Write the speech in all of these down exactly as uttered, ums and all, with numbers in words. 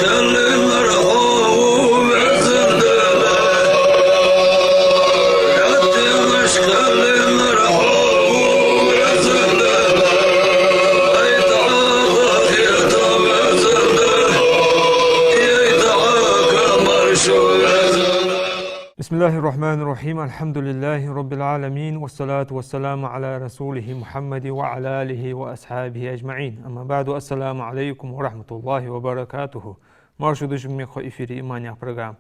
بسم الله الرحمن الرحيم. الحمد لله رب العالمين. والصلاة والسلام على رسوله محمد وعلى آله وأصحابه أجمعين. أما بعد. السلام عليكم ورحمة الله وبركاته. Марша доагӀалда шо, мехкахой, эфире «Иман» яха программа.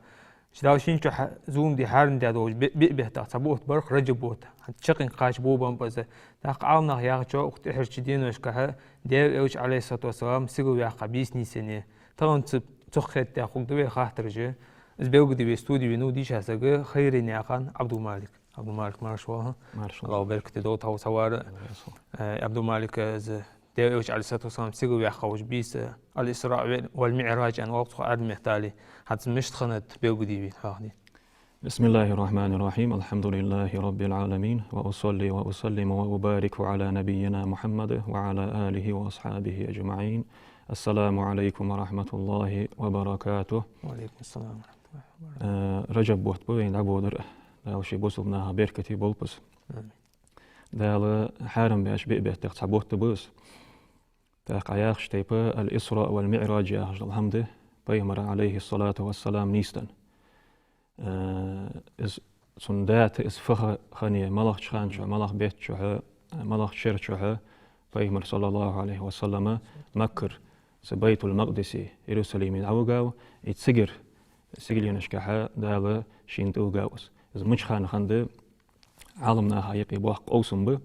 Ше Дала шийна чу хьа-, зулам де хьарам даь долаш бе-, биъ бетта цхьа бутт бар-кх Раджаб бутт. ХӀанз чакхйоаккхаш бола бутт ба из. ТӀаккха Ӏаламнаха яхачох, укх тӀехьарча деношкахьа Даьла Элча, عليه الصلاة والسلام, сигалваьккха бийса нийсъеннай. Тахан цу, цох хетта хургда вай хаттараш. Из белгалде вай студе венав дийша саг Хайриянаькъан Ӏабдул-Малик. Ӏабдул-Малик, марша воагӀалва. Марша воагӀалва. Аллах беркате долда хьо цхьа вар. Марша воагӀалва. Э, Ӏабдул-Малик, из Даьла Элча, عليه الصلاة والسلام, сигалваьккха волча бийса, الإسراء والمعراج аьнна оал цох Ӏарбий меттала. ХӀанз мишта хиннад белгалде вайна, хьоахаде. بسم الله الرحمن الرحيم. الحمد لله رب العالمين. وأصلي وأسلم وأبارك على نبينا محمد وعلى آله وأصحابه أجمعين. السلام عليكم ورحمة الله وبركاته. وعليكم السلام ورحمة الله وبركاته. Э, Раджаб бутт ба вайна дӀабодар. Дала ший бусалба наха беркате болба из. Амин. Дала хьарам баьча биъ беттех цхьа бутт ба из. ТӀаккха Ӏа яхача тайпара الإسراء والمعراج яхаш дола хӀама да, Пайхамара, عليه الصلاة والسلام, нийсденна. Э, из цун дата, из фу ха-, хиннай, малагӀча хана чухь, малагӀча бетта чухь, малагӀча шера чухь Пайхамар, صلى الله عليه وسلم, Маккара цу Байтул-Макъдисе, Иерусалиме дӀавигав, из цигара сигаленашкахьа Дала шийна тӀавигав из. Из мича хана хиннад, Ӏаламнаха юкъе боккха къовсам ба.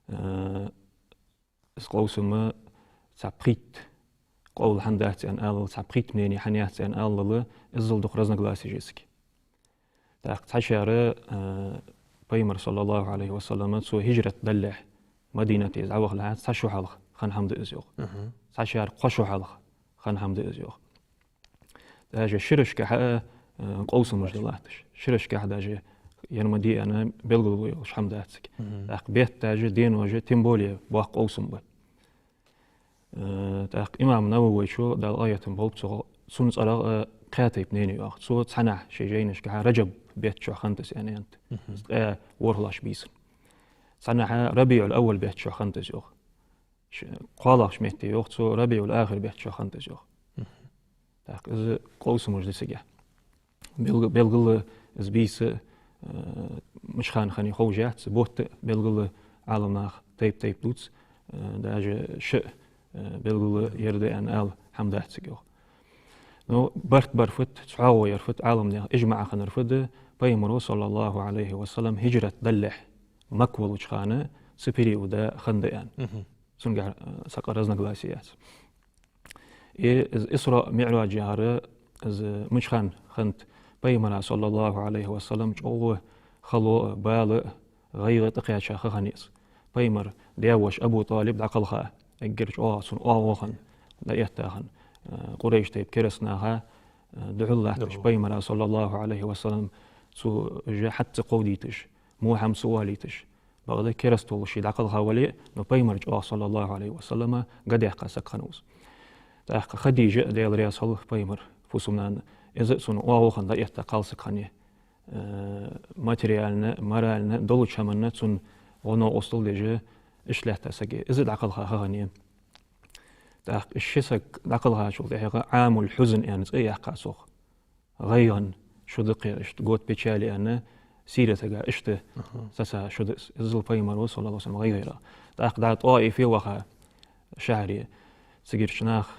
Э, из къовсам цхьа пхийтта къовл хӀама дац аьнна алалал, цхьа пхийтта мнени хӀана яц аьнна алалал, иззал дукха разногласеш я цига. ТӀаккха цхьа шера, э, Пайхамар, صلى الله عليه وسلم, цо хӀижрат далехь, Мадинате из дӀавахалехь, цхьа шу хьалха хинна хӀама да из, йоах. Мгм. Цхьа шера кхо шу хьалха хинна хӀама да из, йоах. Даже шерашкахьа, э, къовсамаш да латташ. Шерашкахьа даже ер ма дий аьнна белгало йолаш хӀама дац цига. Мгм. ТӀаккха бетта даже, деноша, тем более, боккха къовсам ба. Э, тӀаккха имам Нававайчо, Дала къахетам болба цох, цун цӀерагӀа, э, кхаь тайпа мнени йоах. Цо цхьаннахьа ший жайнашкахьа Раджаб бетта чухь хиннад из аьнна яьннад. Мгм. Из ткъаь ворхӀлагӀча бийсан. Цхьаннахьа РабиӀул-Аввал бетта чухь хиннад из, йоах. Ш-, кхоалагӀча метте йоах цо, РабиӀул-Ахир бетта чухь хиннад из, йоах. Мгм. ТӀаккха из къовсамаш да цига. Белг-, белгала из бийса, э, мича хана хиннай ховш яц, бутт а белгала Ӏаламнаха тайп-тайпара дувц, э, даже шиъ, э, белгала ер да аьнна ала хӀама дац цига, йоах. Ну, барт бар фуд, цхьоагӀо яр фуд, Ӏаламнаьха иджмаӀ хиннар фуд, Пайхамаро, صلى الله عليه وسلم, хӀижрат далехь, Макка волча хана, цу периода хиннад аьнна. Мгм. Цунгахьа, э, сакъа разногласие яц. И из Исраъ, МиӀраж яхар, из мича хана хиннад? Пайхамара, صلى الله عليه وسلم, чӀоагӀа хало а, бала а, гӀайгӀа а тӀакхаьча ха хиннай из. Пайхамара даь-воша Абу ТӀалиб дӀакхелха, эггара чӀоагӀа цун оагӀув хинна, дӀаэтта хинна, э, Къурайш тайпа кераста наха, э, духьал латташ, духьал. Пайхамара, صلى الله عليه وسلم, цо уж хьа ца кховдийташ, во хӀама ца оалийташ. Бакъда кераста волаш ше дӀакхелха вале а, но Пайхамар чӀоагӀа, صلى الله عليه وسلم, га даьккха саг хиннав из. ТӀаккха Хадижа, Даьла раьза хилва Пайхамара фусам-нана, из а цун оагӀув хинна дӀаэтта кхалсаг хиннай. Э, материально, морально, долча хӀаманна цунна гӀо-новкъостал деш, иштта лаьтта саг я. Из а дӀакхелха ха хиннай. ТӀаккха из ши саг дӀакхелхачул тӀехьагӀа Ӏамул-Хьузн аьнна цӀи а яьккха цох. ГӀайгӀан шу да-кх ер, иштта год печали аьнна, сиратага иштта, аха, цаца шу да из. Иззал Пайхамар ва, صلى الله عليه وسلم, гӀайгӀа ярах. ТӀаккха дӀа ТӀаифе ваха, шахьаре, цигарча наха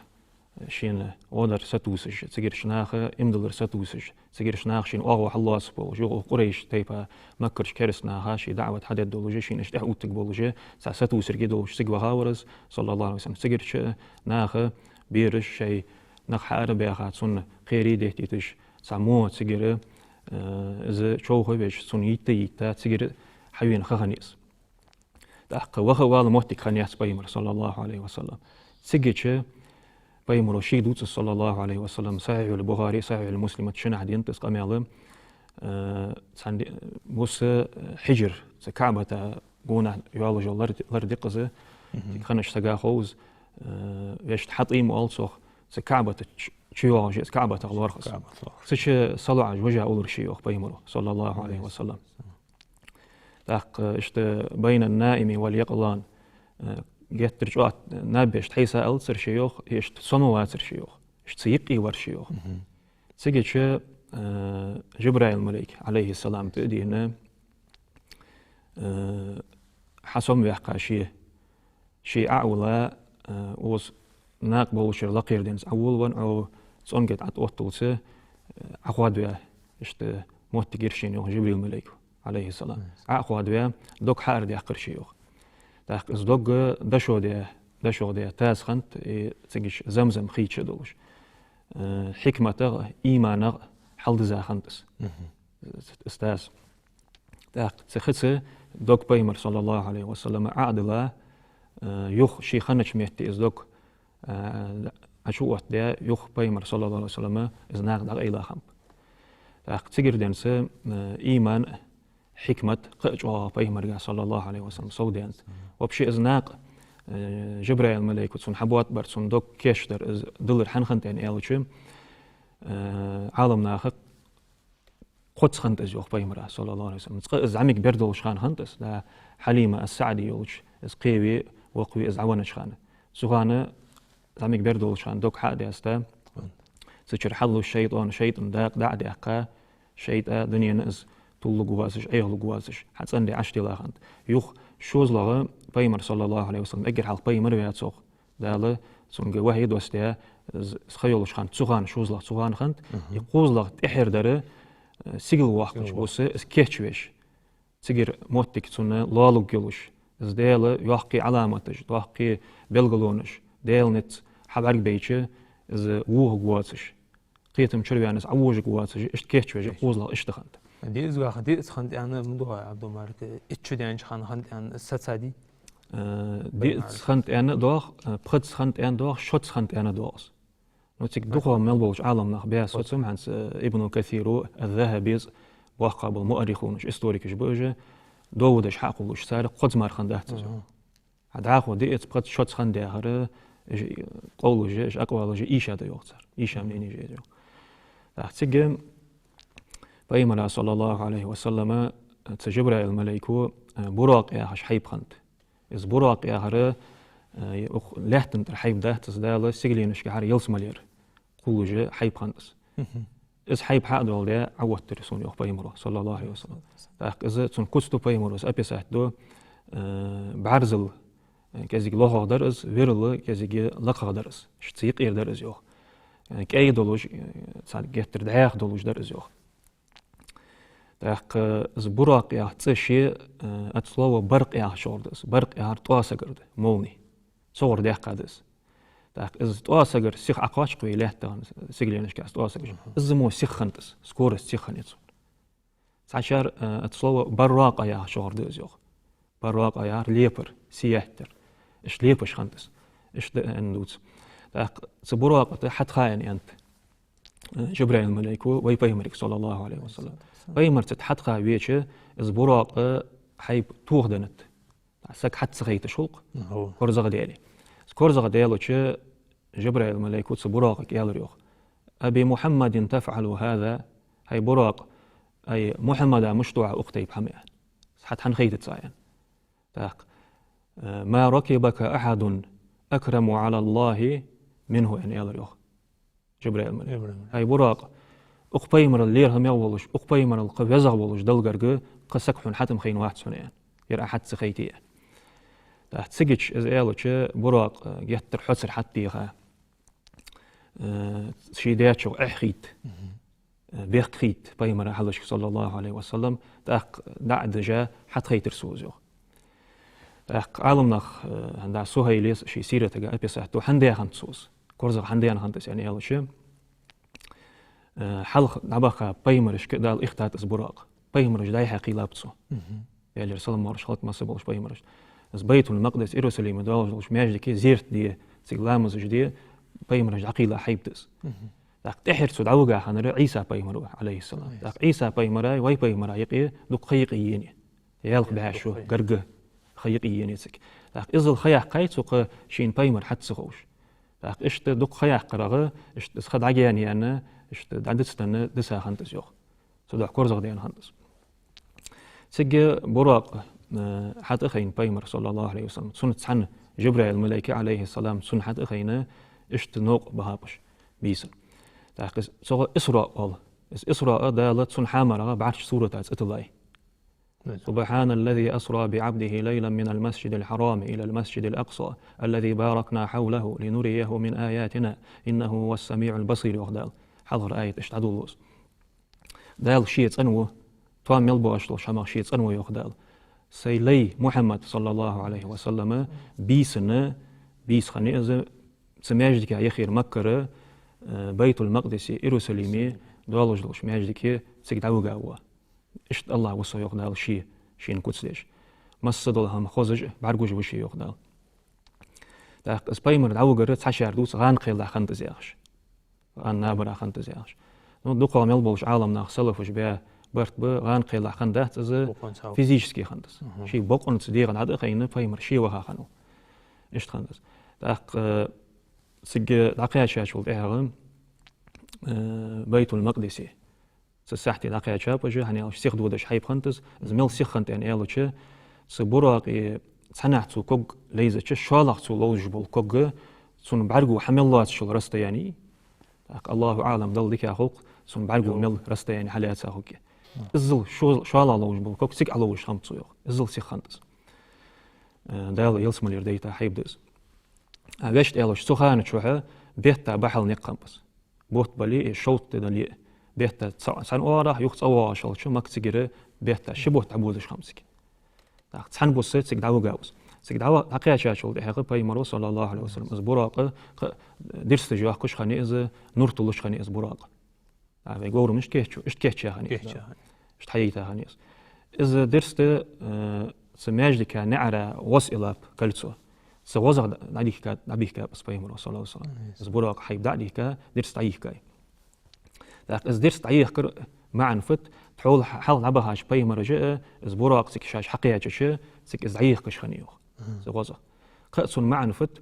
шийна гӀо дар сатувсаш, цигарча наха иман диллар сатувсаш, цигарча наха шийна оагӀув хьалоацаш болаш, юха Къурайш тайпа, Маккарча кераста наха ший даӀват хьадергдолаш, шийна иштта тӀехьаоттаргболаш, цхьа сатувсаргдолаш цига ваха вар из, صلى الله عليه وسلم. Цигарча наха бераш, шоай нах хьаарабаьха, цунна кхерий деттийташ, цхьа во цигара, э, из човха а веш, цунна йитта-йитта, цигара хьавена ха хиннай из. ТӀаккха ваха-вала моттиг хиннаяц Пайхамара, صلى الله عليه وسلم. Цигача Пайхамаро ше дувц из, صلى الله عليه وسلم, Сахьихьул-Бухари, Сахьихьул-Муслима тӀа шиннахьа денад из къамаьл, э, цхьан ди-, бус, э, хьиджр, цу КаӀбата гонахьа йолаш йола лар-, лар да-кх из, мгм, цига хиннача сага хов из, э, вешта ХьатӀим оал цох, цу КаӀбата ч-, чуйоагӀаш из КаӀбатах лоархӀ из. КаӀбатах лоархӀ. Цу чу салоӀаш вижа уллар ше йоах пайхамаро, саллаллахӀу Ӏалайхи ва саллам. ТӀаккха иштта «بين النائم واليقظان», э, геттара чӀоагӀа наб беш тхьайса алацар ше йоах, иштта сомавацар ше йоах, иштта цу юкъе вар ше йоах. Цига чу, э, Жабраил малейк, Ӏалайхиссалам, тӀа а дийна, э, хьа сомаваьккха ше, ше Ӏовилла, э, укхаза накха болчара лакхера денз Ӏовилла ван, Ӏо цӀенгет Ӏоотталца, э, Ӏохоадаваь, иштта моттиг яр шийна йоах Жабраил малейко, Ӏалайхиссалам. Ӏохоадаваь, дог хьаарадаьккхар ше йоах. ТӀаккха из дог дошо де, дошо де таза хиннад, и цига чу Замзам хий чу долаш. Э, хьикматах, иманах хьалдиза хиннад из. Из таза. ТӀаккха цу хица дог пайхамара, саллаллахӀу Ӏалайхи ва саллам, Ӏо а дилла, э, юха ше хиннача метте из дог, э, Ӏочуоттадаь, юха пайхамара, саллаллахӀу Ӏалайхи ва саллам, из накха дӀакъайла хиннаб. ТӀаккха цигара денз, э, иман, хьикмат кхы а чӀоагӀа пайхамарга, саллаллахӀу Ӏалайхи ва саллам, совдаьннад. Вообще из накха, э, Жабраил малейко цунна хьабоаттабар, цун дог кийчдаьр, из дилар хӀана хиннад аьнна аьлча, э, Ӏаламнаха кхозза хиннад из йоах пайхамара, саллаллахӀу Ӏалайхи ва саллам. Цкъа из зӀамига бер долча хана хиннад из, да, Хьалима ас-СаӀди йолча, из кхеве, вокхаве из Ӏовеннача хана. Цу хана зӀамига бер долча хана дог хьа а даьста, цу чура хьаллуш шайтӀо, шайтӀан дакъа дӀа а даьккха, шайтӀа дунен из тулларгвоацаш, Ӏехалургвоацаш, хьацӀенде Ӏочудилла хиннад. Юха шозлагӀа пайхамар, саллаллахӀу Ӏалайхи ва саллам, эггара хьалха пайхамар ваь цох, Дала цунга вахьи доссадаь, из ха йолча хана, цу хана шозлагӀа, цу хана хиннад, и кхозлагӀа тӀехьара дар, э, сигала воаккхача бус из кийчвеш. Цигара моттиг цунна лоалургйолаш, из Даьла йоккхий Ӏаламаташ, доккхий белгалонаш, Даьла низ хьабӀаргабайча, из вохаргвоацаш, кхетам чура ваьнна из Ӏовожаргвоацаш, иштта кийчвеш, кхозлагӀа иштта хиннад. Диъаза ваха, диъаза хиннад аьнна ма дувц, Ӏабдул-Малик, итт шу даьннача хана хиннад аьнна сацади? Э, диъаза хиннад аьнна а доагӀа, э, пхезза хиннад аьнна а доагӀа, шозза хиннад аьнна а доагӀа из. Ну, цига дукхагӀа мел болча Ӏаламнаха баь соцам, хӀанз, э, Ибну Касира, аз-Захьабис, боккхагӀа бола муаррихунаш, историкаш ба уж, доводаш хьакхувлаш цар, кхозза мара хиннадац из. Хьа дӀахо диъаза, пхезза, шозза хиннад яхар, уж къовлаш, уж акъвалаш ийша да йоах цар. Ийша мнени же из йоах. ТӀаккха цига пайхамара, саллаллахӀу Ӏалайхи ва саллам, цу Жабраил малейко, э, Буракъ яхаш хьайба хиннад. Из Буракъ яхар, э, укх лаьттан тӀара хьайба дац из, Дала сигаленашка хьара ялсмалера кхувлаш хьайба хиннад из. Из хьайба хьа а доаладаь, Ӏооттадир сона йоах пайхамаро, саллаллахӀу Ӏалайхи ва саллам. ТӀаккха из цун куц ду, пайхамаро из описать ду, э, бӀарзал, э, кӀезига лохагӀа дар из, вирал кӀезига лакхагӀа дар из, иштта цу юкъера дар из йоах. Э, кӀай долаш, э, цхьа геттара дӀаьха долаш дар из йоах. ТӀаккха из Буракъ яха цӀи ше, э, от слова баркъ яхачох да из. Баркъ яхар тӀоасагар да, молния. Цогара даьккха да из. ТӀаккха из тӀоасагар сиха Ӏокхоач вай лаьттагӀа, сигаленашка из тӀоасагар. Из мо сиха хиннад из, скорость сиха хиннай цун. Цхьачар, э, от слова барракъа яхачох да из йоах. Барракъа яхар лепар, сиять дар. Иштта лепаш хиннад из. Иштта да аьнна дувц. ТӀаккха цу Буракъа тӀа хьатӀаха аьннад, э, Жабраил малейко вай пайхамарга, саллаллахӀу Ӏалайхи ва саллам. Пайхамар цу тӀа хьатӀаха веча, из Буракъ хьайба тохаденнад. Саг хьатӀа ца хайташ гӀулакх. КорзагӀа даьле. КорзагӀа даьлча, Жабраил малейко цу Буракъага аьлар йоах: «أبمحمد تفعل هذا؟» ХӀай Буракъ, ай Мухьаммада мишта ду хьо укх тайпа хӀама, аьнна. ХьатӀа хӀана хайтац Ӏа, аьнна. ТӀаккха, э, «ما ركبك أحد أكرم على الله منه», аьнна, аьлар йоах Жабраил малейко. ХӀай Буракъ, укх пайхамарал лерхӀаме волаш, укх пайхамарал кхы везагӀа волаш Далла гарга кхы саг хьона хьатӀа ма хайна вац хьона, аьнна. Ер Ӏа хьатӀа ца хайте, аьнна. ТӀаккха цигача из аьлча, Буракъ, э, геттара хьоцар хьатӀадийха, э, ший даьчох эхь хийтта, э, бехк хийтта пайхамара хьалхашка, саллаллахӀу Ӏалайхи ва саллам, тӀаккха дӀа а дижа хьатӀахайтар цо из йоах. ТӀаккха Ӏаламнаха, э, хӀанз Сухьайлис ший сиратага описать ду, хӀана даь хиннад цо из, корзагӀа хӀана даьнна хиннад из аьнна аьлча, э, хьалха дӀабаха пайхамарашка Дала ихтад из Буракъ. Пайхамараш дӀа-хьа кхийлаб цо. Даьлера салам-моаршал хилда массаболча пайхамарашта. Из Байтул-Макъдис, Иерусалиме долаш долча маьждиге зерат де, цига ламазаш де, пайхамараш дӀакхийла хьайба да из. ТӀаккха тӀехьара цо дӀавига хиннар Ӏийса пайхамар ва, Ӏалайхиссалам. ТӀаккха Ӏийса пайхамара вай пайхамара юкъе дукха ха юкъе енай. Ялх бӀаь шу гарга ха юкъе енай цига. ТӀаккха иззал ха яьккхай цо, кхы шийна пайхамар хьатӀа ца ховш. ТӀаккха иштта дукха ха яьккхарах, иштта из ха дӀагаьна, иштта дӀадицденна диса хиннад из, йоах. Цудухьа корзагӀдаьнна хиннад из. Цига Буракъ, э, хьатӀахайна пайхамар, саллаллахӀу Ӏалайхи ва саллам, цунна цхьана Жабраил малайк, Ӏалайхи ссалам, цунна хьатӀахайна, иштта новкъа бахаб уж бийсан. ТӀаккха из цох Исраъ оал. Из Исраъ Дала цун хьамарагӀа бӀарчча сурата цӀи тиллай. سبحان الذي أسرى بعبده ليلا من المسجد الحرام إلى المسجد الأقصى الذي باركنا حوله لنريه من آياتنا إنه هو السميع البصير, йоах Дала. Хьалхара аят иштта дӀадолалу из. Дала Ше цӀена ва, тоам мел боацаш долча хӀамах Ше цӀена ва, йоах Дала. Сай лай Мухьаммад, саллаллахӀу Ӏалайхи ва саллам, бийсан, бийса хиннай из, цу маьждига яхар Маккара, э, Байтул-Макъдисе, Иерусалиме долаш долча маьждиге цига дӀавига ва. Иштта АллахӀ ва со, йоах Дала, Ше, Шийна куц деш. Массадола хӀама хозаш, бӀаргагуш ва Ше, йоах Дала. ТӀаккха из пайхамар дӀавигар цхьа шера дувц гӀан кхелахь хиннад из яхаш. ГӀан набарахь хиннад из яхаш. Ну, дукхагӀа мел болча Ӏаламнаха, салафаша баь барт ба, гӀан кхелахь хиннадац из, бокъонца, физически хиннад из. Мгм. Ше бокъонца дегӀа дӀатӀахайна пайхамар ше ваха хиннав. Иштта хиннад из. ТӀаккха, э, цига дӀакхаьчачул тӀехьагӀа, э, Байтул-Макъдисе цу сахьте дӀакхаьчаб уж, хӀана аьлча сиха додаш хьайба хиннад из, из мел сиха хиннад аьнна аьлча, цу Буракъе цхьаннахьа цо ког лайзача, шоллагӀа цо ловзаш бола ког цун бӀарго хьа мел лоацачул расстояние, тӀаккха, АллахӀу Ӏалам, Далла дикагӀа хов-кх, цун бӀарго мел расстояние хьалаьца хургья. Иззал шо-, шоллагӀа ловзаш бола ког цига Ӏоловзаш хиннаб цо, йоах. Иззал сиха хиннад из. Э, Дала ялсмалера дайта хьайба да из. А вешта аьлча, цу хана чухь бетта бахьал никъ хиннаб из. Бутт бале а, шовзткъа де дале а, бетта цхьа-, цхьан оагӀорахьа, юха цӀавоагӀаш хилча, Макка цигара бетта ши бутт дӀабодаш хиннаб цига. ТӀаккха цхьан буса цига дӀавига ва из. Цига дӀа-, дӀакхаьчачул тӀехьагӀа пайхамаро, саллаллахӀу Ӏалайхи ва саллам, из Буракъ кхы дирсташ йоахкаш хиннай из, нур туллаш хиннай из Буракъ. А вай говрам иштта кийчо, иштта кийчъяь хиннай из. Кийчъяь хиннай. Иштта хьайийтта хиннай из. Из дирст, э, цу маьждига наӀара гӀоз иллаб, кольцо. Цу гӀозах дӀадийхка-, дӀабийхкаб из пайхамаро, саллаллахӀу Ӏалайхи ва саллам. Из Буракъ хьайба дӀа а дийхка, дирст дӀайийхкай. ТӀаккха из дирст дӀайийхкар маӀан фуд, тхьовра хьалха дӀабахача пайхамараша а, из Буракъ цига шоаш хьакхаьчача, цига из дӀайийхкаш хиннай, йоах. Мгм. Цу гӀозах. Кхы а цун маӀан фуд,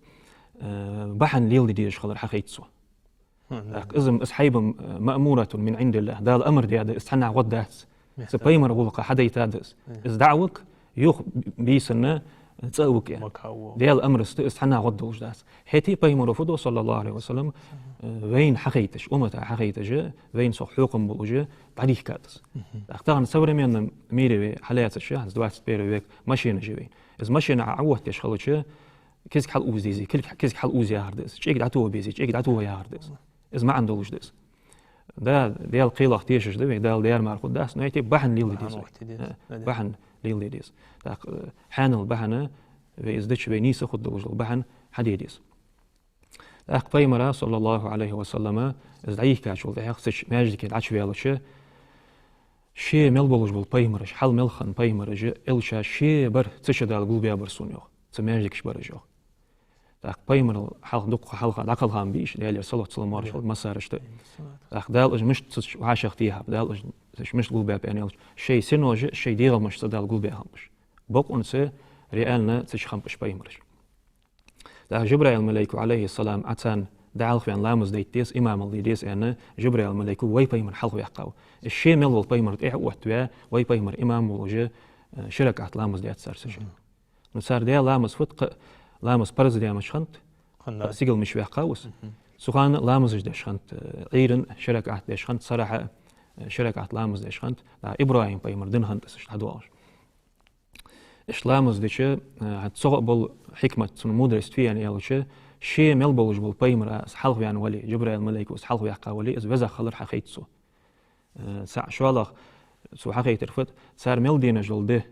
э, бахьан леладе дезаш хилар хьахайт цо. Мгм. ТӀаккха из-м, из хьайба-м, э, مأمورة من عند الله, Дала амар даьд, из цхьаннахьа гӀод дац. Цу пайхамара гӀулакха хьадайта да из. Мгм. Из дӀавига, юха бийсан цӀа а вига. Даьла амраца из цхьаннахьа гӀод долаш дац. ХӀаьта а пайхамаро фу ду, саллаллахӀу Ӏалайхи ва саллам, э, вайна хьахайташ, уммата хьахайташ, вайна цох хьокхам болаш, дӀадийхкад из. Мгм. ТӀаккха тахан современном мире вай хьалаьцача, хӀанз двадцать первый век, машинаш я вайна. Из машина Ӏа-, Ӏооттадеш хилча, кизга хьалъувза дезий, кизга, кизга хьалъувза яхар да из, чӀега дӀатоха безий, чӀега дӀатоха яхар да из. Из маӀан долаш да из. Да, Даьла кхелах тешаш да вай, Дала дера мара хургдац, но хӀаьта а бахьан леладе деза. Бахьан леладе деза. ТӀаккха, э, хьанал бахьан, вай из дича вай нийса хургдолаш дола бахьан хьаде деза. ТӀаккха пайхамара, саллаллахӀу Ӏалайхи ва саллам, из дӀайийхкачул тӀехьагӀа цу маьждиге дӀачуваьлча, ше мел болаш бола пайхамараш, хьалха мел хинна пайхамараш, элчаш ше бар, цу чу Дала гулбаь бар сона, йоах. Цу маьждига чу бараш, йоах. ТӀаккха пайхамарал хьалха дукха хьалха дӀакхалха ма бий уж, Даьлера салот-салам моаршал хилда массарашта. ТӀаккха Дала уж мишта цу чу вӀашагӀтехаб, Дала уж, уж мишта гулбаьб аьнна аьлча, шоай синоша, шоай дегӀамашца Дала гулбаь хиннаб уж. Бокъонца, реально цу чу хиннаб уж пайхамараш. ТӀаккха Жабраил малайко, Ӏалайхи ссалам, Ӏа царна дӀахьалхаваьнна ламаз дайта деза, имамал де деза аьнна, Жабраил малайко вай пайхамар хьалхаваьккхав. Из ше мел вола пайхамар тӀехьа а оттаваь, вай пайхамар имам волаш, э, ши ракаӀат ламаз даьд цар цу чу. Ну, цар даь ламаз фуд, кхы а ламаз парз даь ма хиннад, кхы а сигала мича ваьккхав из. Цу хана ламазаш деш хиннад, э, Ӏуйрийна ши ракаӀат деш хиннад, сарахьа, э, ши ракаӀат ламаз деш хиннад, дӀа ИбрахӀим пайхамара дина хиннад из, иштта дӀадоагӀаш. Иштта ламаз дича, э, цох а бола хьикмат, цун мудрость фу я аьлча, ше мел болаш бола пайхамар из хьалхаваьнна вале, Жабраил малайко из хьалхаваьккха вале, из веза хилар хьахайт цо. Э, цхьа шоллагӀа цо хьахайтар фуд, цар мел денаш дола ди,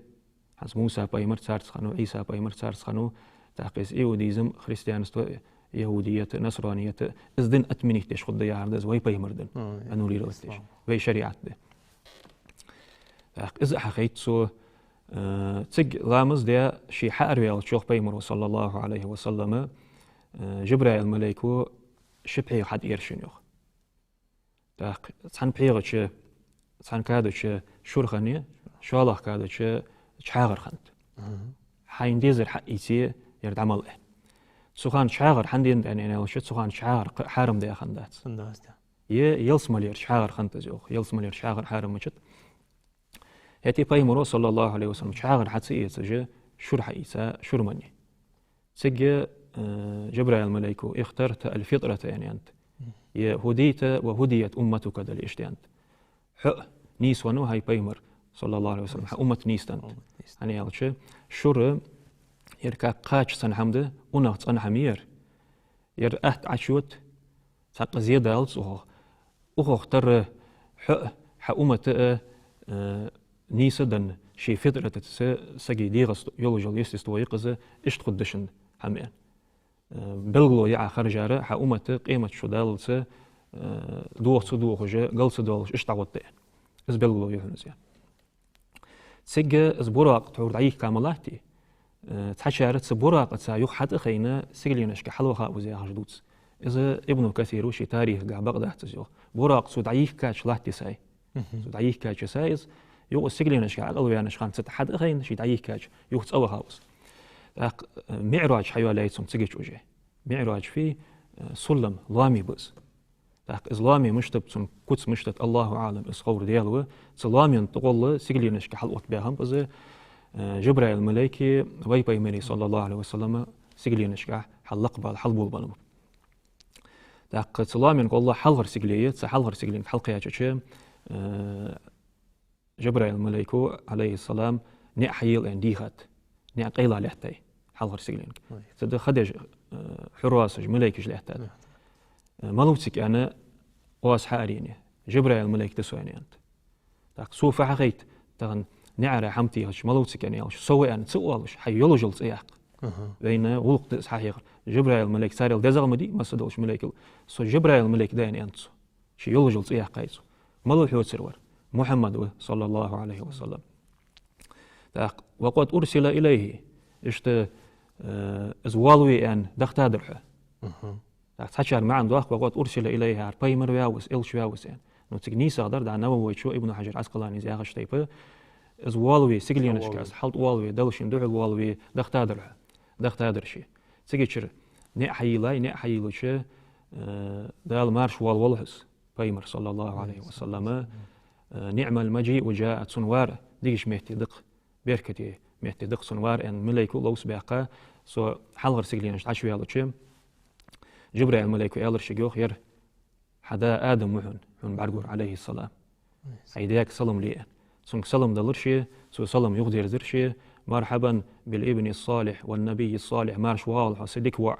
хӀанз Муса пайхамар царца хиннав, Ӏийса пайхамар царца хиннав, тӀаккха из иудизм, христианство, яхӀудият, насраният, из дин отменить деш хургда яхар да из, вай пайхамара дин аннулировать деш, вай шариӀат ди. ТӀаккха из а хьахайт цо, э, цига ламаз даь, ше хьаараваьлча, йоах пайхамаро, саллаллахӀу Ӏалайхи ва саллам, э, Жабраил малайко ши пхьегӀа хьатӀаера шийна, йоах. ТӀаккха цхьан пхьегӀа чу, цхьан када чу шура хиннай, шоллагӀа када чу чхьагӀар хиннад. Хьайна дезар хьаийце, ер дӀа мала аьнна. Цу хана чхьагӀар хӀана денад аьнна аьлча, цу хана чхьагӀар кх-, хьарам даь хиннадац. Хиннадац, да. Е ялсмалера чхьагӀар хиннад из, йоах, ялсмалера чхьагӀар хьарам мичад. ХӀаьта пайхамаро, саллаллахӀу Ӏалайхи ва саллам, чхьагӀар хьа ца эцаш, шура хьаийца, шура маннай. Цига, э, Жабраил малайко: «اخترت الفطرة», аьнна аьннад. Е: «هديت وهديت أمتك», дала иштта аьннад. Хьо нийсвеннав, хӀай пайхамар, саллаллахӀу Ӏалайхи ва саллам, хьа уммат нийсденнад. Уммат нийсденнад. ХӀана аьлча, шура, ер как кхача цхьан хӀама да, унахцӀена хӀама я ер. Ер атта Ӏочуйода, цхьаккха зе далац укхох. Укхох тара хьо а, хьа уммат а, э, нийса денна, ший фитратаца, сага дегӀаца йолаш йола естество я-кх из, иштта хургда шун хӀама, аьнна. Э, белгало я Ӏа хержар, хьа уммат къематди шу даллалца, э, дохаца дохаш, гал ца доалаш, иштта дӀагӀоргда, аьнна. Из белгало я хьона из, аьнна. Цига из Буракъ тхьовра дӀайийхка ма латтий, э, цхьачар цу Буракъаца юха хьатӀахайна сигаленашка хьалвахав из яхаш дувц. Из Ибн Касира ший тарихага бакъ дац из, йоах. Буракъ цо дӀайийхкача латтий сай. Мгм. Цо дӀайийхкача сай из, юха сигаленашка Ӏокъалваьннача хана цу тӀа хьатӀахайна, ше дӀайийхкача, юха цӀавахав из. ТӀаккха, э, МиӀраж хьайоалаяьй цунга цига чу уже. МиӀраж фу я, э, сулам, лоаме ба из. ТӀаккха из лоаме мишта ба, цун куц мишта да, Аллаху аӀлам, из ховр Даьла ва. Цу лоамена тӀагӀолла сигаленашка хьалоттабаь хиннаб из, э, Жабраил малайке вай пайхамара, саллаллахӀу Ӏалайхи ва саллам, сигаленашка хьаллакхбала, хьалболабеннаб. ТӀаккха цу лоамена гӀолла хьалхара сигале я, цу хьалхара сигаленга хьалкхаьчача, э, Жабраил малайко, Ӏалайхиссалам, ниӀ хьаела аьнна дийхад. НиӀ къайла лаьттад хьалхара сигаленга. Ой. Цу тӀа ха деш, э, хьурасаш, малайкаш лаьттад. Ой. Э, малав цига аьнна, оаз хьаарене, Жабраил малайк да со, аьнна, аьннад. ТӀаккха цо фу хьахайт, тахан ниӀара хӀама техача, малав цига аьнна аьлча, со ва аьнна ца оалаш, хьай йолаш йола цӀи яккха. Аха. Вайна гӀулакх да из хьахьехар. Жабраил малайк царел дезагӀа ма дий, масса долча малайкал. Со Жабраил малайк да, аьнна, аьннад цо. Ший йолаш йола цӀи яьккхай цо. Малав хьоцар вар? Мухьаммад ва, саллаллахӀу Ӏалайхи ва саллам. ТӀаккха: «وقد أرسل إليه». Иштта, э, из воалаве аьнна дахийтадар хьо. Мгм. ТӀаккха цхьачар маӀан доаккх: «وقد أرسل إليه», хӀара пайхамар ваьв из, элча ваьв из, аьнна. Ну, цига нийсагӀа дар, дӀа Нававайчо, Ибн Хьажар Ӏаскъаланийс яхача тайпара, из воалаве, сигаленашка из хьалтӀавоалаве, Дала шийна духьал воалаве дахийтадар хьо. Дахийтадар ше. Цигачара ниӀ хьайийлай, ниӀ хьайийлача, э, Дала маьрша воалавелхьа из, пайхамар, саллаллахӀу Ӏалайхи ва саллам, э, «نعم المجيء جاء», цун вар дикача метте да-кх, беркате метте да-кх цун вар, аьнна, малайко ловца баьккха, цо хьалхара сигаленашка дӀачуваьлча, Жабраил малайко аьлар шийга, йоах: «Ер хьа да Адам ва хьона, хьона бӀаргагур, Ӏалайхиссалам. Хьай даьга салам ле», аьнна. Цунга салам далар ше, цо салам юхадерзар ше: «مرحبا بالابن الصالح والنبي الصالح», маьрша воагӀалва хьо, са дика воӀ,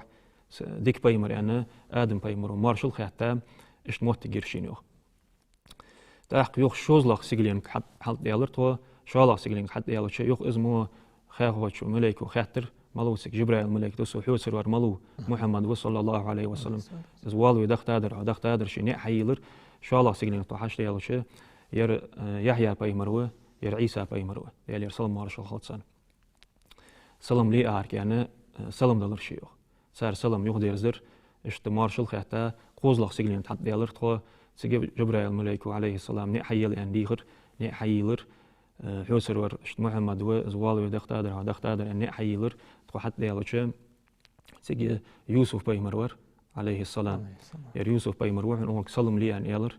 са дика пайхамар, аьнна, Адам пайхамаро моаршал хаьтта, иштта моттиг йир шийна, йоах. ТӀаккха юха шозлагӀа сигаленга хьат-, хьалтӀадаьлар тхо, шоллагӀа сигаленга хьалтӀадаьлча, юха из мо хьехочо малайко хаьттар: «Малав цига?» «Жабраил малайк да со». «Хьоцар вар малав?» «Мухьаммад ва, саллаллахӀу Ӏалайхи ва саллам». «Из воалаве дахийтадар хьо?» «Дахийтадар». Ше ниӀ хьайийлар, шоллагӀа сигаленга тхо хьачудаьлча, ер, э, Яхья пайхамар ва, ер Ӏийса пайхамар ва, Даьлера салам-моаршал хилда царна. Салам ле ахарга, аьнна, э, салам далар ше, йоах. Цар салам юхадерзар, иштта моаршал хаьтта, кхозлагӀа сигаленга хьалтӀадаьлар тхо, цига Жабраил малайко, Ӏалайхиссалам, ниӀ хьайийлай аьнна дийхар, ниӀ хьайийлар, э, «Хьоцар вар, иштта Мухьаммад ва, из воалаве дахийтадар хьо?» «Дахийтадар», аьнна, ниӀ хьайийлар, тхо хьалтӀадаьлча, цига Юсуф пайхамар вар, Ӏалайхиссалам. Ӏалайхиссалам. «Ер Юсуф пайхамар ва хьона, укхунга салам ле», аьнна аьлар.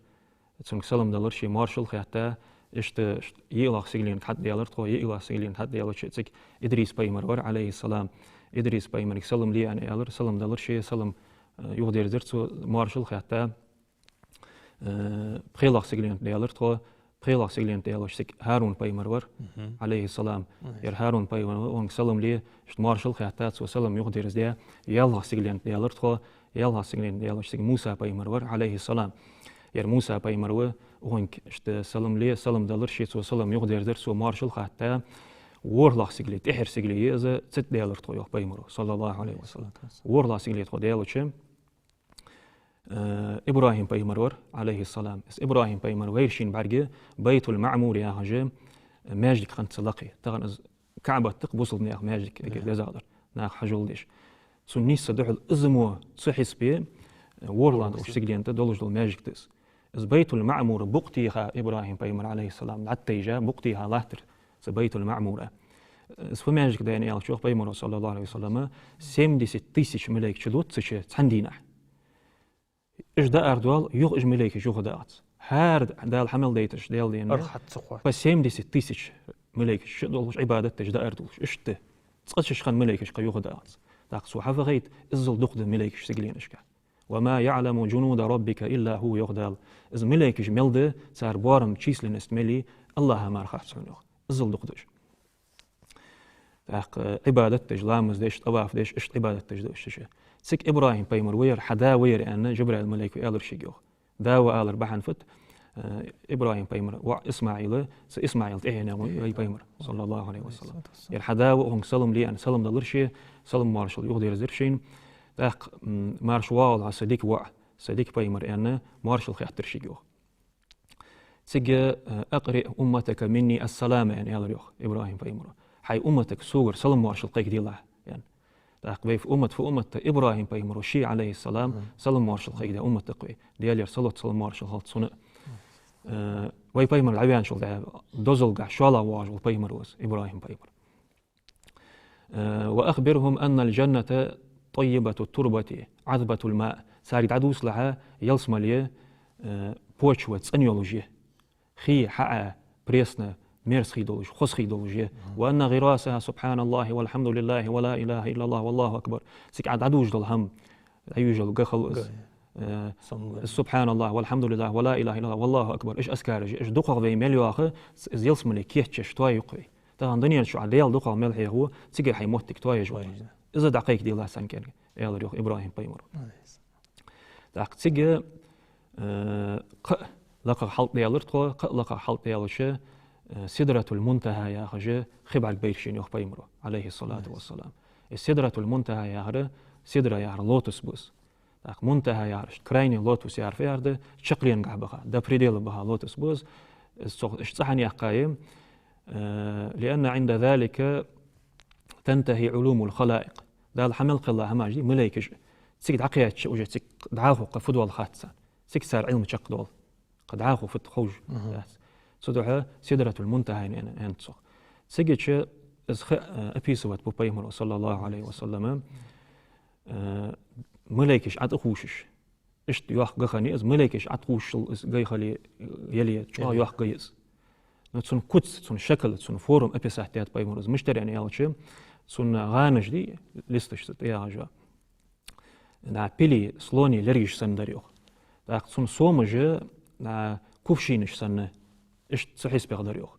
Цунга салам далар ше, моаршал хаьтта, иштта, иштта йиълагӀа сигаленга хьалтӀадаьлар тхо, йиълагӀа сигаленга хьалтӀадаьлча, цига Идрис пайхамар вар, Ӏалайхиссалам. Идрис пайхамарга салам ле, аьнна, аьлар, салам далар ше, салам, э, юхадерзар цо, моаршал хаьтта, э, пхелагӀа сигаленга даьлар тхо, пхелагӀа сигаленга даьлча, цига ХӀарун пайхамар вар, Ӏалайхиссалам. Ер ХӀарун пайхамар ва, укхунга салам ле, иштта моаршал хаьтта, цо салам юхадерзадаь, ялхлагӀа сигаленга даьлар тхо, ялхлагӀа сигаленга даьлча, цига Муса пайхамар вар, Ӏалайхиссалам. Ер Муса пайхамар ва, укхунга иштта салам ле, салам далар ше, цо салам юхадерзар, цо моаршал хаьтта, ворхӀлагӀа сигале, тӀеххьара сигале я из, цу тӀа даьлар тхо, йоах пайхамаро, саллаллахӀу Ӏалайхи ва саллам. ВорхӀлагӀа сигале тхо даьлча, э, ИбрахӀим пайхамар вар, Ӏалайхиссалам. Из ИбрахӀим пайхамар вайра шийна бӀарга Байтул-МаӀмур яхаш, э, маьждиг хиннад цу лакхе. Тахан из КаӀбат да-кх бусалба наьха маьждиг, эггара дезагӀа дар, наха хьажол деш. Цун нийсса духьал из мо цу хьисапе, э, ворхӀлагӀа долча сигален тӀа долаш дола маьждиг да из. Из Байтул-МаӀмура букъ теха ИбрахӀим пайхамар, Ӏалайхиссалам, дӀатӀатайжа, букъ теха латтар цу Байтул-МаӀмура. Из фу маьждиг да аьлча, йоах пайхамара, саллаллахӀу Ӏалайхи ва саллам, семьдесят тысяч малейкаш чудоттац цу чу цхьан дийнахьа. Уж дӀаардоал, юха уж малейкаш юха дагӀац. ХӀара Дала хьа мел дайташ, Даьла дина, арахьа ца ховш, по семьдесят тысяч малейкаш чудоллаш, Ӏибадат деш, дӀаардоалаш. Иштта цкъа чу шоана малейкаш кхы юха дагӀац. ТӀаккха цо хьахайтад, иззал дукха да малейкаш сигаленашка. «وما يعلم جنود ربك إلا هو», йоах Дала. Из малейкаш мел да, цар боарам, численность мел я, АллахӀа мара хац хьона, йоах. Иззал дукха да уж. ТӀаккха, э, Ӏибадат деш, ламаз деш, тӀаваф деш, иштта Ӏибадат деш да уж цу чу. Цига ИбрахӀим пайхамар вар, хьа да вар аьнна, Жабраил малейко аьлар шийга, йоах. Да ва алар бахьан фуд? Э, ИбрахӀим пайхамара воӀ ИсмаӀил, цу ИсмаӀила тӀехьенах ва вай пайхамар, саллаллахӀу Ӏалайхи ва саллам. Ер хьа да ва, хьога салам ле аьнна, салам далар ше, салам-моаршал юхадерзар шийна. ТӀаккха, м, марша воагӀалва хьо, са дика воӀ, са дика пайхамар аьнна, моаршал хеттар шийга, йоах. Цига, э, «أقرئ أمتك مني السلام», аьнна, аьлар, йоах, ИбрахӀим пайхамара. Хьай умматага согара салам-моаршал кхайкаделахь, аьнна. ТӀаккха вай уммат фу уммат да, ИбрахӀим пайхамара ше, Ӏалайхи салам, салам-моаршал кхайкадаь уммат да-кх вай. Даьлера салот, салам-моаршал хилда цунна. Э, вай пайхамар дӀаваьнначул тӀехьагӀа дозалгахьа шоллагӀа воагӀаш вола пайхамар ва из, ИбрахӀим пайхамар. Э, «وأخبرهم أن الجنة طيبة التربة عذبة الماء». Царга дӀадувцалахь, ялсмале, э, почва цӀена йолаш я. Хий, хьаӀа, пресна, мерза хий долаш, хоза хий долаш я. «وأن غراسها سبحان الله والحمد لله ولا إله إلا الله والله أكبر». Цига Ӏа дӀадувцаш дола хӀама, дӀаювцаш дола га хилва из. Га. Э, самгар. «سبحان الله والحمد لله ولا إله إلا الله والله أكبر». Уж азкараш, уж дукхагӀа вай мел йоах, из ялсмале кийчъеш тоаюкх вай. Тахан дунен чу Ӏа Даьла дукхагӀа мел хьехаву, цига хьай моттиг тоаеш ва. Тоаеш. Из дӀакхайкаделахь царна кӀаьнк, аьлар, йоах, ИбрахӀим пайхамара. Молодец. ТӀаккха цига, э, кхы а лакхагӀа хьалтӀадаьлар тхо, кхы а лакхагӀа хьалтӀадаьлча, э, Сидратул-Мунтахьа яхаш хи бӀарг байра шийна, йоах пайхамара, Ӏалайхи салату ва салам. Из Сидратул-Мунтахьа яхар, сидра яхар лотос ба из. ТӀаккха мунтахьа яхар, крайний лотос яхар фу яхар да, чаккхенгахьа баха, до предела баха лотос ба из. Из цох, из цӀи хӀана яьккхай, э, «لأن عند ذلك تنتهي علوم الخلائق». Дала хьа мел кхелла хӀамаш дий, малейкаш, цига дӀакхаьчача, уже цига дӀахо кхы фу доал хац царна. Цига цар Ӏилма чакхдоал. Кхы дӀахо фуд ховш дац. Цудухьа Сидратул-Мунтахьа аьнна, аьннад цох. Цигача из хи, э, описывать бу пайхамара, саллаллахӀу Ӏалайхи ва саллам, э, малейкаш ӀотӀахувшаш. Иштта йоккха га хиннай из, малейкаш ӀотӀахувшал из га хиле, яле, чӀоагӀа йоккха га я из. Но цун куц, цун шакал, цун форма описать даьд пайхамара. Из мишта дар аьнна аьлча, цун гӀанаш дий, листаш цу тӀа ягӀаш, да, пилий, слоний лергаш санна дар, йоах. ТӀаккха цун сомаш, да, кувшинаш санна, иштта цу хьисапе дар, йоах.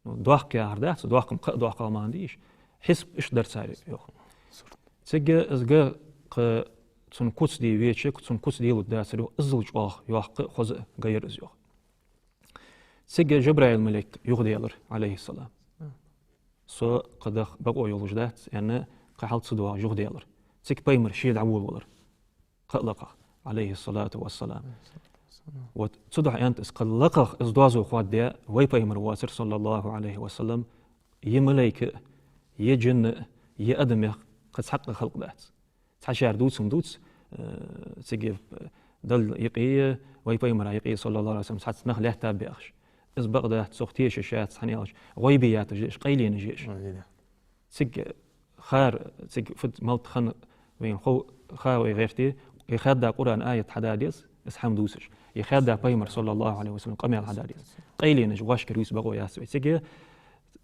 Ну, доккха яхар дац, доккха-м кхы а доккха маӀан дий уж. Хьисап иштта дар цар, йоах. Цига из га кхы цун куц де веча, цун куц делуш дацар, йоах, иззал чӀоагӀа йоккха а, хоза а га яр из, йоах. Цига Жабраил малейк юхадаьлар, Ӏалайхи салам. Со кхы даха бокъо йолаш дац, аьнна, кхы хьал ца доагӀаш юхадаьлар. Цига пайхамар ше дӀаволавелар. Кхы а лакхагӀа, Ӏалайхи салату ва салам. Вот цудухьа аьннад из, кхы лакхагӀа из доазув хоаддаь вай пайхамар воацар, саллаллахӀу Ӏалайхи ва саллам, е малейк а, е жин а, е адамех кхы цхьаккха халкъ дац. Цхьа шаьра дувц-м дувц, э, цига, э, Далла юкъе, вай пайхамара юкъе, саллаллахӀу Ӏалайхи ва саллам, цхьацца нах лаьтта баьхаш. Из бакъ дац, цох тешаш яц, хӀана аьлча гӀойбияташ я уж, къайленаш я уж. Цига хар, цига фуд малт хана вайна хов, ха вай гӀерте, е хаьдда Къуръан аят хьада деза, из хӀама дувцаш. Е хаьдда пайхамара, саллаллахӀу Ӏалайхи ва саллам, къамаьл хьада деза. Къайленаш вӀашкара ювца бокъо яц вай. Цига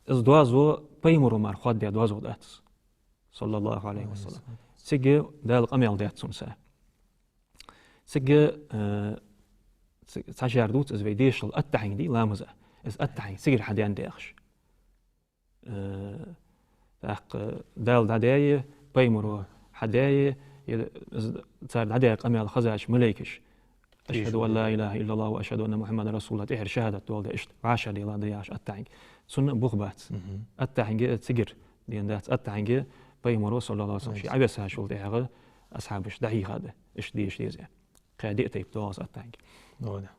из доазув пайхамаро мара хоаддаь доазув дац из, саллаллахӀу Ӏалайхи ва саллам. Цига Дала къамаьл даьд цунца. Цига, э, ц-, цхьа шаьра дувц, из вай дешал аттахьийнат дий, ламаза. Из аттахьийнат цигара хьадаьнна даьхаш. Э, тӀаккха Дала дӀадаьй, пайхамаро хьадаьй, е, з-, цар дӀадаь къамаьл хезача малейкаш: «أشهد أن لا إله إلا الله وأشهد أن محمدا رسول الله», тӀехьара шахӀадат доаладаь, иштта вӀашагӀделла да яхаш аттахьийнат. Цунна бух бац. Аттахьийнат цигара даьнна дац, аттахьийнат пайхамаро, саллаллахӀу Ӏалайхи ва саллам, ше Ӏовессачул тӀехьагӀа асхьабашта дӀахьийхад, иштта деш деза. Кхы диъ тайпа доагӀа из аттахьийнат. Нода.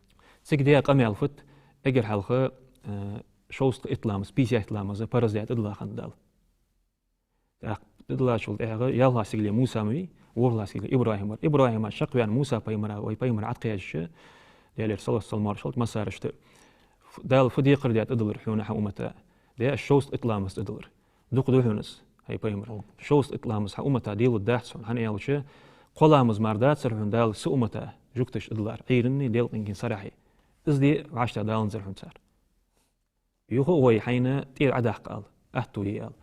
Цига даь къамаьл фуд, эггара хьалха, э, шовзткъа итт ламаз, пятьдесят ламаз парз даь тӀадилла хиннад Дала. ТӀаккха тӀадиллачул тӀехьагӀа ялхлагӀа сигале Муса ма вий, ворхӀлагӀа сигале ИбрахӀим вар. ИбрахӀима чакхваьнна Муса пайхамара вай пайхамар Ӏокхаьчача, Даьлера салот-салам-моаршал хилда массарашта, ф-, Дала фу декхар даь тӀадиллар хьона, хьа уммата? Даь шовзткъа итт ламаз тӀадиллар. Дукха да хьона из, хӀай пайхамар. Шовзткъа итт ламаз хьа уммата делургдац хьона, хӀана аьлча, кхо ламаз мара дацар хьона Дала са уммата жугташта тӀадиллар, Ӏуйранна, делкъенгара сарахьа. Из де вӀаштӀехьадаланзар хьона цар. Юха а гӀой хьайна тӀера Ӏодаккха ала, аьттув е ала.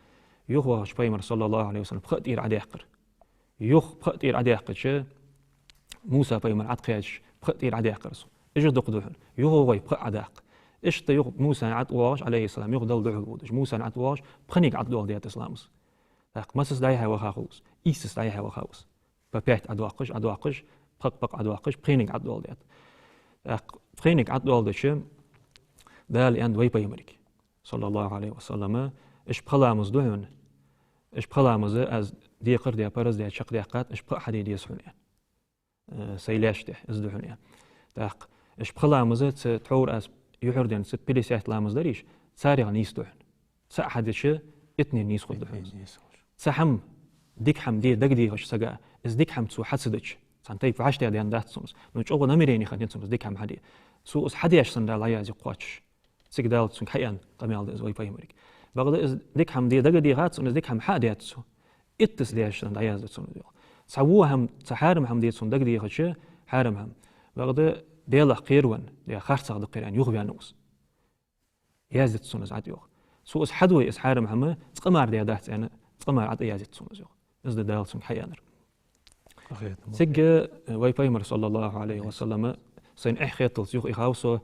Юха вахача пайхамара, صلى الله عليه وسلم, пхи а тӀера Ӏодаьккхар. Юха пхи а тӀера Ӏодаьккхача, Муса пайхамар Ӏокхаьчача, пхи а тӀера Ӏодаьккхар цо. Уж а дукха да хьона. Юха гӀой пхи а Ӏодаккха. Иштта юха Мусана ӀотӀавоагӀаш, عليه السلام, юха Далла духьал водаш, Мусана ӀотӀавоагӀаш, пхениг ӀотӀадоаладаьд из ламаз. ТӀаккха массаза дӀай-хьай ваха хул из, ийсаза дӀай-хьай ваха хул из. По пять Ӏодоаккхаш, Ӏодоаккхаш, пхокх-пхокх Ӏодоаккхаш, пхениг ӀотӀадоаладаьд. ТӀаккха пхениг ӀотӀадоаладича, Дала аьннад вай пайхамарга, صلى الله عليه وسلم, уж пхи ламаз да хьона, уж пхи ламаз аз декхар а даь, параз а даь, чакхдаьккхад, уж пхи а хьаде деза хьона, аьнна. Э, сай лаьш тӀа, из да хьона, аьнна. ТӀаккха уж пхи ламаз, цу тхьовра аз юхьар денна, цу пятьдесят ламаз дарий уж, царех нийса да хьона. ЦаӀ хьадича, иттаннех нийса хургда хьона из. Цхьа хӀама, дика хӀама де дагадехача сага, из дика хӀама цо хьа ца дича, цхьан тайпа вӀаштӀехьадаьннадац цунна из. Ну, чӀоагӀа намерени хиннай цунна из дика хӀама хьаде. Цо из хьадеш санна Дала дӀаязъю кхоачаш. Цига Дала цунга хьааьнна къамаьл да из вай пайхамарга. Бакъда из дика хӀама де дагадехад цунна, из дика хӀама хьа а даьд цо. Иттаза деш санна дӀаязду цунна из, йоах. Цхьа во хӀама, цхьа хьарам хӀама де цунна дагадехача, хьарам хӀама. Бакъда Даьлах кхеравенна, е харцахьа да кхераяьнна юхаваьннав из. Яздергда цунна из ӀотӀа, йоах. Цо из хьадой, из хьарам хӀама, цкъа мара даьдац аьнна, цкъа мара ӀотӀаязйергда цунна из, йоах. Из да Дала цунга хьааьннар. Цига, э, вай пайхамар, صلى الله عليه وسلم, сайна эхь хеталца юха ихав со,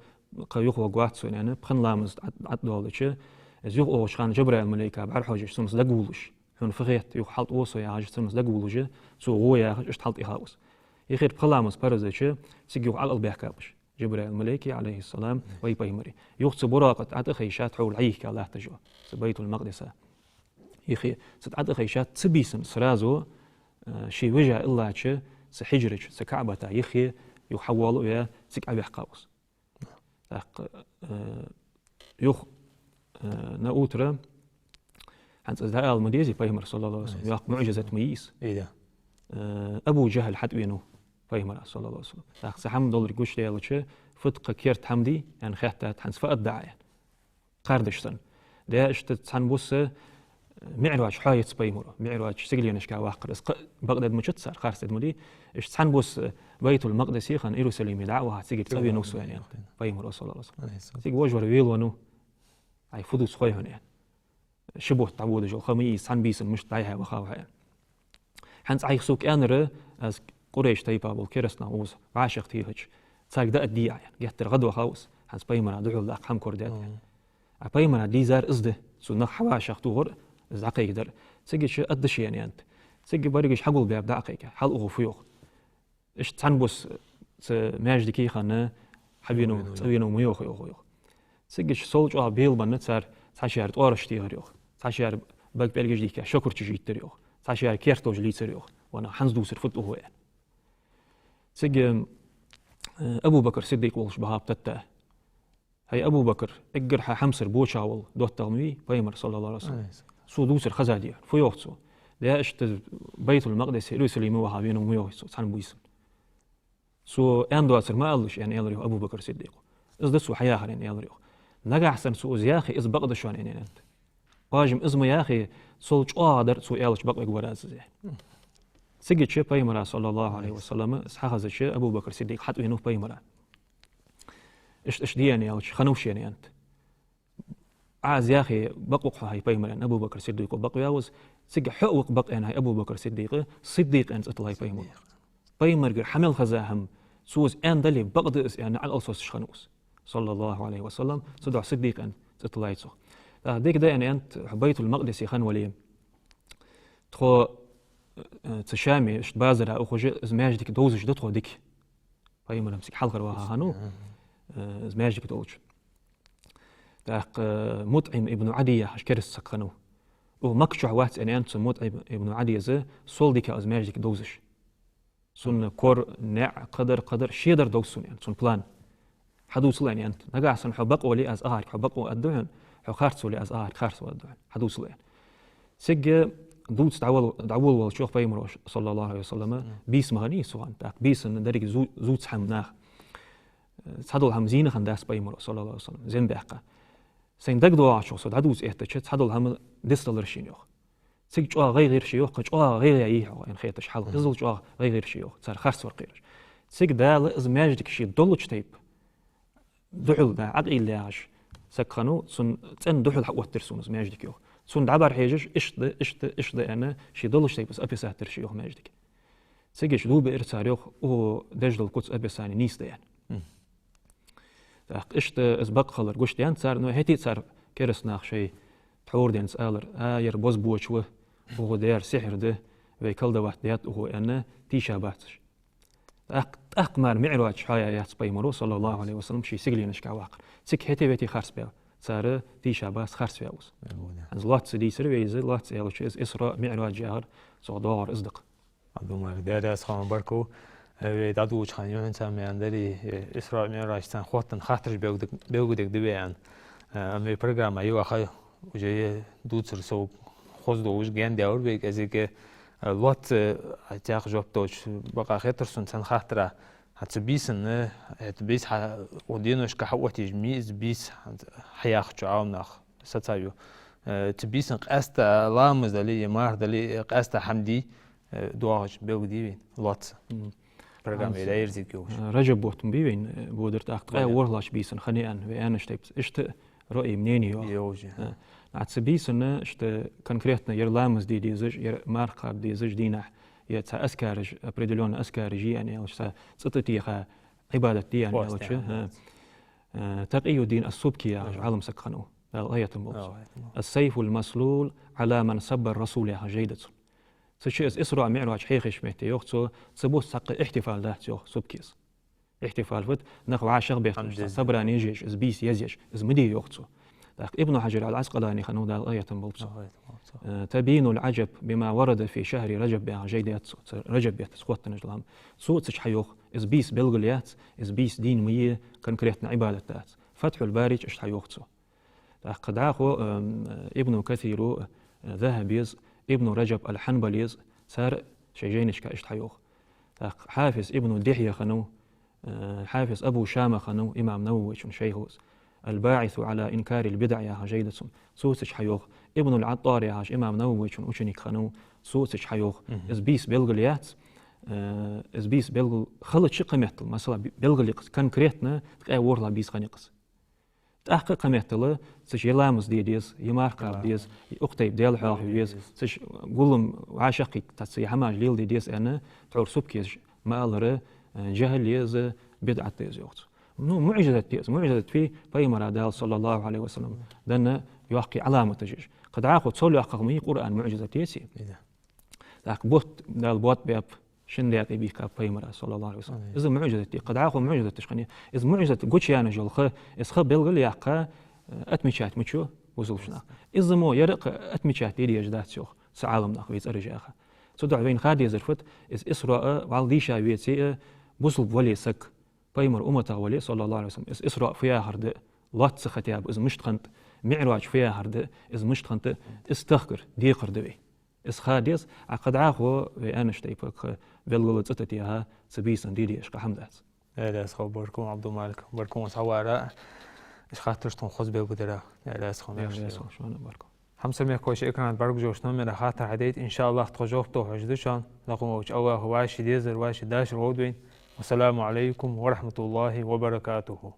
кхы юха варгвац со, аьнна, пхи ламаз ӀотӀа-, ӀотӀадоаладича, из юха оагӀача хана Жабраил малейка бӀарахьожаш цунца дагавувлаш. Хьона фу хет, юха хьалтӀаво со яхаш, цунца дагавувлаш, цо гӀо яхаш, иштта хьалтӀаихав из. Ихира пхи ламаз параз дича, цига юха Ӏокъал баьхкаб уж. Жабраил малейки, عليه السلام, вай пайхамари. Юха цу Буракъа тӀа ӀотӀахайша, тхьовра хьийхка латташ ва, цу Байтул-Макъдиса. Ихи, цу тӀа ӀотӀахайша, цу бийсан сразу, э, ший вижа иллача, цу хьижрача, цу КаӀбата ихи, юха хьавола а ваь, цига Ӏоваьккхав из. ТӀаккха, э, юха, э, на утро, хӀанз из дӀаала ма дезий пайхамара, صلى الله عليه وسلم, йоккха муӀжизат ма йий из. Э, Абу ЖахӀал хьатӀавенав пайхамара, صلى الله عليه وسلم. ТӀаккха цхьа хӀама долга гучадаьлча, фуд-кх керта хӀама дий, аьнна, хаьттад, хӀанз фу аргда Ӏа, аьнна. Кхардаш санна. Даьшта цхьан бус МиӀраж хьоахаяц пайхамара. МиӀраж сигаленашка ваккхар. Из кхы бакъдерг ма дац цар, харцдерг ма дий. Иштта цхьан бус Байтул-Макъдисе хинна, Иерусалиме дӀа а ваха, цигара цӀавенав со, аьнна, пайхамара, صلى الله عليه وسلم. Цига вож вар велавеннав. Ай, фу дувц хой хьона, аьнна. Ши бутт дӀаводаш йола ха ма йий из, цхьан бийсан мишта дӀай-хьай вахав хьо, аьнна. ХӀанз Ӏайха сога аьннар, аз Къурайш тайпа бола кераста нах укхаза вӀашагӀтехача, царга дӀааргда Ӏа, аьнна. Геттара гӀадвахав из, хӀанз пайхамара духьал даккха хӀама корадеш. Ӏа пайхамара дийзар из да, цу нах хьавӀашагӀтохар, из дӀакхайкадар. Цигача аргда ше, аьннад. Цига берригаш хьагулбаьб дӀакхайка, хьалъугӀа фу йоах. Иштта цхьан бус цу маьждиге хинна хьавенав, цӀавенав ма йоахий, йоах, йоах. Цигача сол чӀоагӀа белабенна цар, цхьа шера тӀоараш техар, йоах. Цхьа шера бага пӀелгаш дийхка шакурчаш йиттар, йоах. Цхьа шера кертолаш лийцар, йоах. Ванах хӀанз дувцар фуд укхо, аьнна. Цига, э, Абу Бакр Сиддикъ волча бахаб тата. ХӀай Абу Бакр, эггара хьа хьамсара бочагӀа вола доттагӀа ма вий, пайхамар, صلى الله عليه وسلم. Цо дувцар хезадий хьона? Фу йоах цо? Даьшта Байтул-Макъдисе, Иерусалиме ваха венав ма йоахий цо, цхьан бийсан. Цо аьнна доацар ма алалаш, аьнна, аьлар, йоах, Абу Бакр Сиддикъо. Из да цо хьаяхар, аьнна, аьлар, йоах. Нагахьа санна цо из яхе, из бакъ да шоана, аьнна, аьннад. Оаш-м из ма яхе, сол чӀоагӀа дар цо аьлча бакъвергвар аз из, аьнна. Цигача пайхамара, صلى الله عليه وسلم, из хьахезача, Абу Бакр Сиддикъ хьатӀавенав пайхамара. Иштта, иштта де, аьнна, аьлча, хиннав ше, аьннад. Ӏа из яхе, бакъ ва-кх хьо, хӀай пайхамар, аьнна, Абу Бакр Сиддикъо бакъваьв из. Цига хьо а ва-кх бакъ, аьнна, хӀай Абу Бакр Сиддикъ, Сиддикъ аьнна цӀи тиллай пайхамара. Пайхамаргара хьа мел хеза хӀама, цо из аьнна дале, бакъ да из, аьнна, Ӏокъал соцаш хиннав из, صلى الله عليه وسلم, цудухьа Сиддикъ аьнна цӀи тиллай цох. ТӀаккха дика да, аьнна, аьннад, хьо Байтул-Макъдисе хинна вале. Тхо, э, цу Шаме, иштта базара ухаш, из маьждиг довзаш да тхо дика. Пайхамар-м цига хьалхара ваха хиннав, э, из маьждиг долча. ТӀаккха, э, МутӀим ибн Ӏадий яхаш кераста саг хиннав. Укх Макка чу вац, аьнна, аьннад цу МутӀим ибн Ӏадийс, сол дика из маьждиг довзаш. Цун кор, наӀар, кхыдар, кхыдар, шедар довз сона, аьнна, цун план. Хьадувцал, аьнна, аьннад. Нагахьа санна хьо бакъ вале, аз ахарг хьо бакъ ваь аргда хьона, хьо харц вале, аз ахарг харц ваь аргда хьона. Хьадувцал, аьнна. Цига дувца дӀавол-, дӀаволавелча, йоах, пайхамара, صلى الله عليه وسلم, бийса ма хиннай цу хана, тӀаккха бийсан деррига зу-, зувца хӀама наха. Цхьадола хӀама зийна хиннадац пайхамара, صلى الله عليه وسلم, зем баьккха. Сайна дагадоагӀачох со дӀадувца эттача, цхьадола хӀама дицдалар шийна, йоах. Цига чӀоагӀа гӀайгӀа йир ше, йоах, кхы чӀоагӀа гӀайгӀа я йий, хьога, аьнна хеташ хьал. Мгм. Иззал чӀоагӀа гӀайгӀа йир ше, йоах, цар харцвар кхераш. Цига Дала из маьждиг ше долча тайпа духьал, да, Ӏакъил яхаш саг хиннав, цун цӀен духьал хьаоттадир сона из маьждиг, йоах. Цунна дӀабӀарахьежаш, иштта да, иштта да, иштта да, аьнна, ше долча тайпа из описать дир ше, йоах, маьждиг. Цига иштта дув биар цар, йоах, укхо деш дола куц, описание нийса да, аьнна. Мгм. ТӀаккха иштта из бакъ хилар гучадаьннад цар, но хӀаьта а цар, кераста наха, шоай тхьовра денз алар: «А, ер бозбуунца ва, укхо дер сихьр да, вай колдовать даьд укхо», аьнна, тийша бац уж. ТӀаккха, тӀаккха мара МиӀраж хьаяь яц пайхамаро, саллаллахӀу Ӏалайхи ва саллам, ший сигаленашка ваккхар. Цига хӀаьта-вете харцваь цар, тийша бац, харцваь ва из. Эгуна. ХӀанз лоаца дийцар вай из, лоаца аьлча, из Исраъ, МиӀраж яхар, цох доагӀар из да-кх. Ӏабдул-Малик, Даьла раьза хилва, баркал. Э, вай дӀадувцача хана юххьанца ма аьннадарий, э, Исраъ, МиӀражаца хоттаденна хаттараш белгадег-, белгалдергда вай, аьнна. Э, амма вай программа йоаха уже дувцар сов хоза долаш гаьна даьлар вайга, кӀезига, э, лоаца, э, тӀаккха жоп долча бакъахьа хетар сона цхьан хаттара. ХӀанз цу бийсан, э, это бийса хьа-, укх деношка хьаоттаеш ма йий из бийса, хӀанз хьаяхача Ӏаламнаха сацаю. Э, цу бийсан къаьстта ламаз дале е марха дале, э, къаьстта хӀама дий, э, доагӀаш белгалдий вайна лоаца. Мгм. Программа хӀанз, дӀаерзаргйолаш. Э, Раджаб бутт ма бий вайна, э, бодар, тӀаккха ткъаь ворхӀлагӀча бийсан хиннай аьнна, вай аьннача тайпара. Иштта раъй, мнение я. Йо, уже. Э, а цу бийсан иштта конкретно ер ламаз де дезаш, ер марха кхаба дезаш дийнахьа, е цхьа азкараш, определённый азкараш йий аьнна, е цхьа цӀи тӀатеха Ӏибадат де аьнна, Пост, аьлча, да. Э, э, Такъиюддин ас-Субки яхаш Ага. Ӏалам саг хиннав, Дала къахетам болба цунна. Ага, ага. «Ас-сайфул-маслул Ӏала ман сабба ар-расул» яха жай да цун. Цу чу из Исраъ, МиӀраж хьехача метте, йоах цо, цу бутт цхьаккха ихтифал дац, йоах Субкис. Ихтифал фуд, нах вӀашагӀбетташ, Хьамдулиллах. Собрани еш, из бийса езъеш, из ма де, йоах цо. ТӀаккха Ибн Хьаджар ал-Ӏаскъалани хиннав, Дала къахетам болба цунна. Дала къахетам болба цунна. Э, «Табйинул-Ӏаджаб бима варада фи шахӀри Раджаб» яха жай да цун, цу Раджаб бетта хоттаденна ламаз. Цо цу чу хьайоах, из бийса белгала яц, из бийса дийна ма йий, конкретно Ӏибадат дац. Фатхьул-Баре чу иштта хьайоах цо. ТӀаккха дӀахо, эм, Ибн Касира, э, ЗахӀабес, Ибн Раджаб ал-Хьанбалес, цар шоай жайнашка иштта хьайоах. ТӀаккха Хьафиз Ибн Дихья хиннав, э, Хьафиз Абу Шама хиннав, имам Нававийчун шайх ва из. «Ал-БаӀису Ӏала инкарил-бидӀ» яха жай да цун. Цо цу чу хьайоах. Ибн ал-Ӏаттар яхаш имам Нававийчун ученик хиннав, цо цу чу хьайоах. Мгм. Из бийса белгала яц, э, из бийса белгала хилча кхы меттел, масала, бе-, белгала я-кх из, конкретно ткъаь ворхӀлагӀа бийса хиннай-кх из. ТӀаккха кхы меттел, цу чу е ламаз де деза, е марха кхаба деза, е укх тайпа Даьла хьоахаве веза, цу чу гулам вӀашагӀкхийтта, цхьацца е хӀамаш леладе деза аьнна, тхьовра Субкис ма аллара, э, жахӀил я из, бидӀат да из, йоах цо. Ну, муӀжизат я из, муӀжизат фуй, пайхамара Дала, саллаллахӀу Ӏалайхи ва саллам, денна йоккхий Ӏаламаташ я уж. Кхы дӀахо цул йоккхагӀа ма йий Къуръан муӀжизат, яций? Ида. ТӀаккха бутт Дала боатӀабаьб, шин даькъе бийхкаб пайхамара, саллаллахӀу Ӏалайхи ва саллам. Ай. Из муӀжизат я, кхы дӀахо муӀжизаташ хиннай. Из муӀжизат гучаяьнна йола ха, из ха белгалъяккха, э, отмечать ма ю бусалба наха. Из мо яра-кх отмечать де дезаш дац, йоах цу Ӏаламнаха, вай цӀераш яьха. Цудухьа вайна ха дезар фуд, из Исраъ, вӀалла дийша веце а, бусалба вале саг, пайхамара умматах вале, саллаллахӀу Ӏалайхи ва саллам, из Исраъ фу яхар да, лоаца хотя бы из мишта хиннад, МиӀраж фу яхар да, из мишта хиннад, из тахкар, декхар да вай. Из ха деза, а кхы дӀахо вай аьннача тайпара кхы белгала цӀи тӀатеха, цу бийсан де дезаш кхы хӀама дац. Даьла раьза хилва, баркал, Ӏабдул-Малик, баркал хьо цхьавалара, из хаттараш тхона хоза белгалдара. Даьла раьза хилва. Даьла раьза хилва шоана, баркал. Хьамсара мехкахой, шоай экрана бӀаргагуш йолча номера хаттар хьадайта, иншааллахӀ, тхо жоп тохаш да шоана. Лакха волча АллахӀа вӀаший дезар, вӀаший дашар лолда вайна. Вассаламу Ӏалайкум ва рахьматуллахӀи ва баракатухӀу.